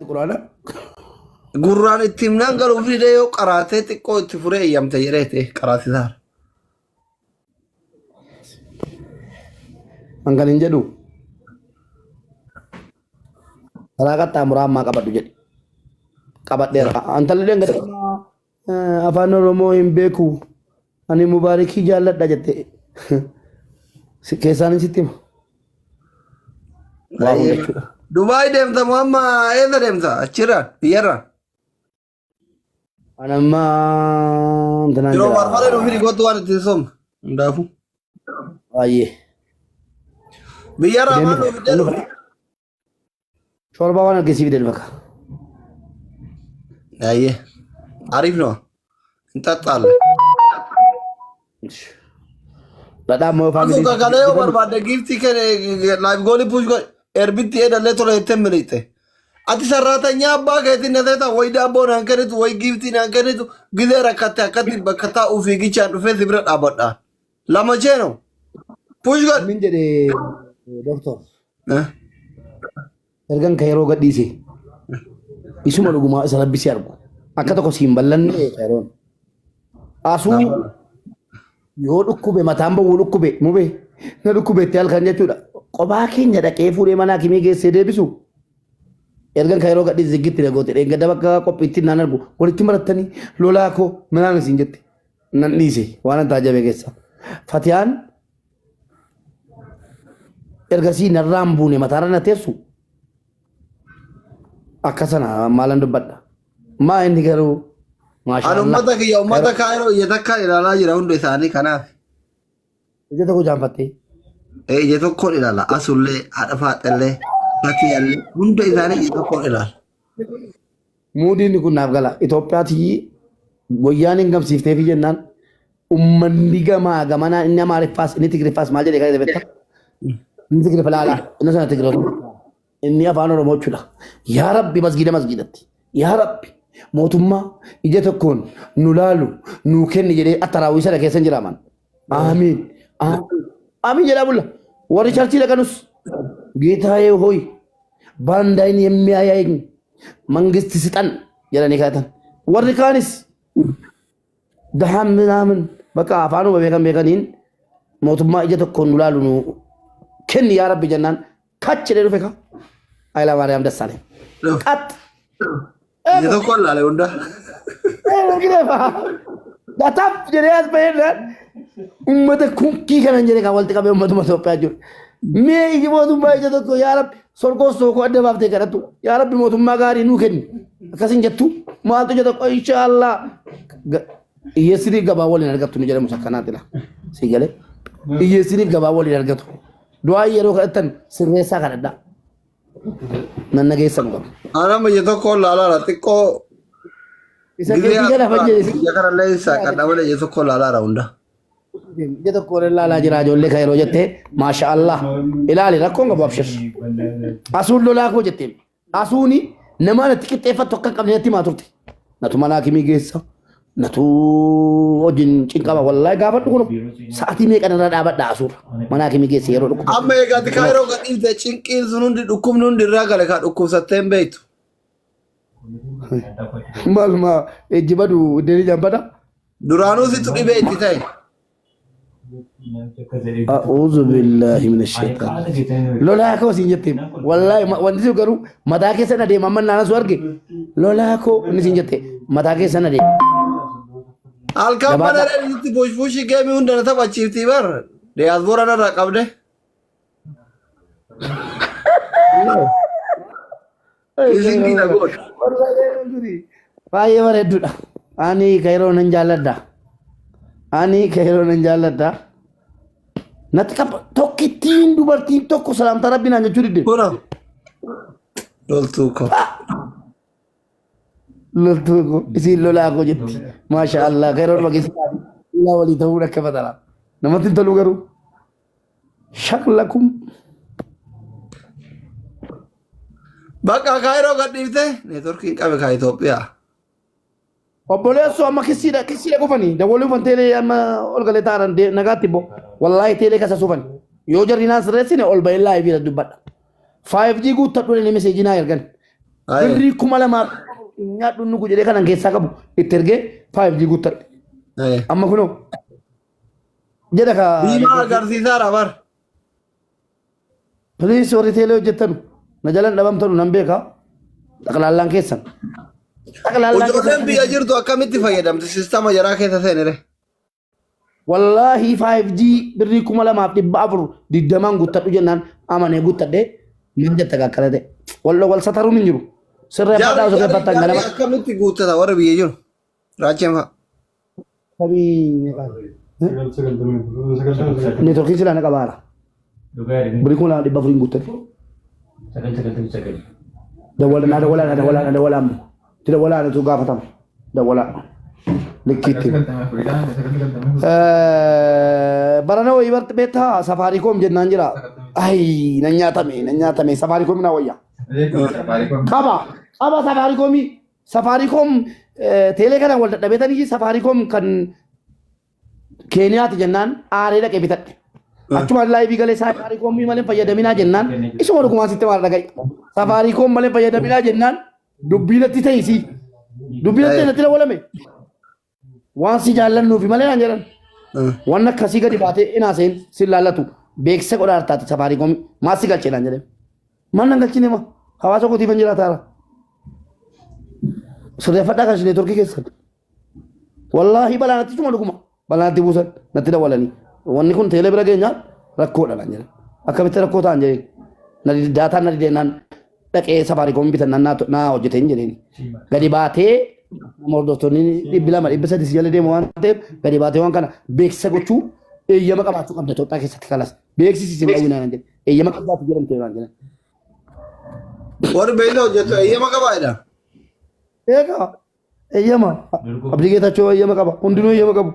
Quraana. Gurraan itti himnaan galuuf didee yoo qaraatee xiqqoo itti furee eeyyamte jedhee ta'e qaraasisaara. An kan hin jedhu. Karaa qaxxaamuraa ammaa qabadhu jedhi. Qabadheera. Antalli dhangala'aa afaan Oromoo hin beeku. Ani Mubaarikii jaalladha jette. Keessaan sitti hima. Waa hunda jechuudha. Dubaay deemta moo amma eessa deemta? Achirraan biyyarraan. Ani amma intinaan Yeroo jira. barbaade dhufii gootu waan ittiin soomne hundaafuu. Baay'ee. Biyyarraa Fideen maal dhufa. nuuf fidee dhufe? Shorbaa waan argisiif fideen bakka. Baay'ee. Ariif noo. Hin xaxxaalle. Dhadhaa immoo Asu faamilii. kakalee yoo barbaadde giiftii kenne laayif goolii puush godhe erbitti eedallee tola jettee miliqxe. Ati sarraatanyaa abbaa keetiin na seeta wayi daabboo naan kennitu wayi giiftii naan kennitu gizee rakkatte akkatti bakka taa'uu fiigichaan dhufee si bira dhaabadha. Lama cheeno. Puush godhe. Min jedhe doktor. Ergan ka yeroo gadhiise isuma dhugumaa isa rabbi si argu. Akka tokko siin ballanne yeroon. Asuu yoo dhukkube mataan bowwuu dhukkube mube na dhukkube itti halkan jechuudha. Qophaa keenya dhaqee fuudhee mana hakimii geessee deebisu. Ergan ka yeroo gadhiise ziggitti na goote dheengadda bakka qophiitti naan argu walitti marattanii lolaa koo minaan isin jette nan dhiise waan an taajjabe keessa. Fatiyaan ergasii narraan buune mataarra na teessu akka sana maalan dubbadha. Maa inni garuu Ani maashaallah. ummata kiyya ummata kaayiroo ija takkaan ilaalaa jira hunda isaanii kanaaf. Ija tokko jaanfattee. Ee, ija tokkoon ilaala. Asullee, haadha faaxellee, fatiyallee hunda isaanii ija tokkoon ilaala. Muudiin kun naaf gala. Itoophiyaatti wayyaan hin gamsiifteefi jennaan ummanni gamaa gamanaa inni Amaariffaas inni Tigiriffaas maal jedhee kan beektaa? Inni Tigiriffa laala. Inni sana Tigiriffa. Inni afaan Oromoo jechuudha. Yaa Rabbi masgiida masgiidatti. Yaa Rabbi mootummaa ija tokkoon nu laalu nuu kenni jedhee attaraawwii sana keessa hin jiraaman. Aamiin. Aamiin. Aamiin jedhaa bulla. Warri charchii dhaqanus ጌታዬ ሆይ በአንድ አይን የሚያያኝ መንግስት ስጠን jedhanii kadhatan. Warri kaanis dahan ምናምን በቃ afaanuma beekan beekaniin mootummaa ija tokkoon nu laalu nu kenni yaa rabbi jennaan kach jedhee dhufe ka Hayila Maariyaam Dassaaleny. Qax. Ija tokkoon ilaale hunda. Gataaf jedhee as bahee uummata kunkii kanan jedhee kan walitti qabee uummatuma Itoophiyaa jiru. Mee iji mootummaa ija tokko yaa rabbi sorgoos tokko adda baaftee kadhattu yaa rabbi mootummaa gaarii nuu kenni akkasin jettu maaltu ija tokko inshaallah hiyyeessiniif gabaa waliin argattu ni jedhamu sakkanaatti la si galee hiyyeessiniif gabaa waliin argatu du'aa yeroo kadhattan sirreessaa kadhadhaa. Nan nageessan qaba. Anama ija tokkoon laalaara xiqqoo Isa gizee keetii kana fayyade. ija kanallee hin saaqadha malee ija tokkoon laalaara hunda. Ija tokko waliin laalaa jira ijoollee kan yeroo jettee maasha Allah ilaali rakkoon qabu abshir. Asuun lolaa koo jetteen asuuni nama natti qixxeeffattu akka hin qabne natti himaa turte. Natu mana hakimii geessa natu wajjin cinqama wallaahi gaafadhu kun sa'atii meeqa narra dhaabadha asuurra mana hakimii geessa yeroo dhukkuba. Amma egaa ati kaayiroo gadhiifte cinqiin sun hundi dhukkubni hundi irraa gale kaa dhukkubsattee hin beektu. Maaluma ejji badu iddeen ijaan bada. Duraanuu situ dhibee itti ta'e. A'uuzu billaahi mina shaytaan. Lolaa koo siin jette. Wallaahi wanti sun garuu mataa keessa na deema amma naana su arge. Lolaa koo inni siin jette mataa keessa na deema. Halkan mana Jabaadhaa. reeditti bushbushii geemii hunda na taphachiiftii bar. Diyaasboora narraa qabde. Isin na godha. Baay'ee bareedduudha. Ani kairoo nan jaalladha. Ani kairoo nan jaalladha. Natti qaba tokkittiin dubartiin tokko salaamtaa rabbi naan jechuu didde. Kuna. Loltuu koo. Loltuu koo isiin lolaa koo jetti. Maasha Allah kairoo dhuma keessa lolaa walii ta'uun akka fatara. Namatti hin tolu garuu. Shaklakum. Bakka kaayiroo gadhiifte neetworkiin qabe kaa Itoophiyaa. Obboleessoo amma kissiidha kissiidha qufani dawwaluu fan teelee amma ol galee taa'an nagaatti bo wallaahi teelee kasa suufan yoo jarri naan sirreessine ol bahee laayivii irra dubbadha. 5G guuttadhu inni meseejii naa ergan. Aye. Birrii 2000 nyaadhu nugu jedhee kanan keessaa qabu itti ergee 5G guuttadhe. Aye. Amma kunoo jedha ka. Diimaa agarsiisaadha bar. Please warri teelee hojjettanu na jalan dhabamtanu nan beeka. Xaqlaallaan keessan. Xaqlaallaan Ijoolleen keessan. biyya jirtu akkamitti fayyadamti sistama jaraa keessa seenere. Wallaahi 5G birrii 2420n guuttadhu jennaan amanee guuttadhee maal jetta akkana ta'e. Wal wal sataruun hin jiru. Sirreeffadhaa Jarri osoo jarri keeffattan jarri ganama. akkamitti guuttata warri biyya jiru. Raacheen fa'a. Sabii meeqaan? Neetworkiin silaa na qabaara. Birrii 2400n guuttadhe. Dawwala naa dawwalaa naa dawwalaa naa dawwalaa ammoo. Itti dawwalaa anatu gaafatama. Dawwalaa. Likkiitti. Barana wayii barti beektaa safaariikoom jennaan jira. Ayi nan nyaatame nan nyaatame safaariikoom naa wayya. Qaba qaba safaariikoomii safaariikoom teelee kanaan wal dadhabeetanii safaariikoom kan Keeniyaati jennaan aaree dhaqee bitadhe. Achumaan laayivii galee safaariikoomii malee hin fayyadaminaa jennaan isuma dhugumaan sitti maal dhaga'i. Safaariikoom malee hin fayyadaminaa jennaan dubbii natti ta'isi. Dubbii natti ta'e natti dawwalame. Waan si jaallannuufi malee naan jedhan. Waan akkasii gadi baatee hin haasa'in si laallatu beeksisa godhaa taate safaariikoomii maal si galchee naan jedhan. Maal nan galchine ma hawaasa kootiif hin jiraataara. Sirreeffadhaa kan isin neetworkii keessan. Wallaahi balaa natti cuma dhuguma. Balaa natti buusan natti dawwalanii. Wanni kun teelee bira geenyaan rakkoodha naan jedhan. Akkamitti rakkoo ta'an jedheen. Na daataan na dideenaan dhaqee safaariikoom bitan naa naa hojjete hin jedheen. Gadi baatee nama hordoftoonni 200 300 si jala deemu waan ta'eef gadi baatee waan kana beeksisa gochuu eeyyama qabaachuu qabda Itoophiyaa keessatti kalas. Beeksisi sin dhawwinaa naan jedhe. Eeyyama qabdaatu jedhamte naan jedhan. Warri beeksisa hojjetu eeyyama qabaa jedha. Eegaa. Eeyyama. Abdii Geetachoo eeyyama qaba. Hundinuu eeyyama qabu.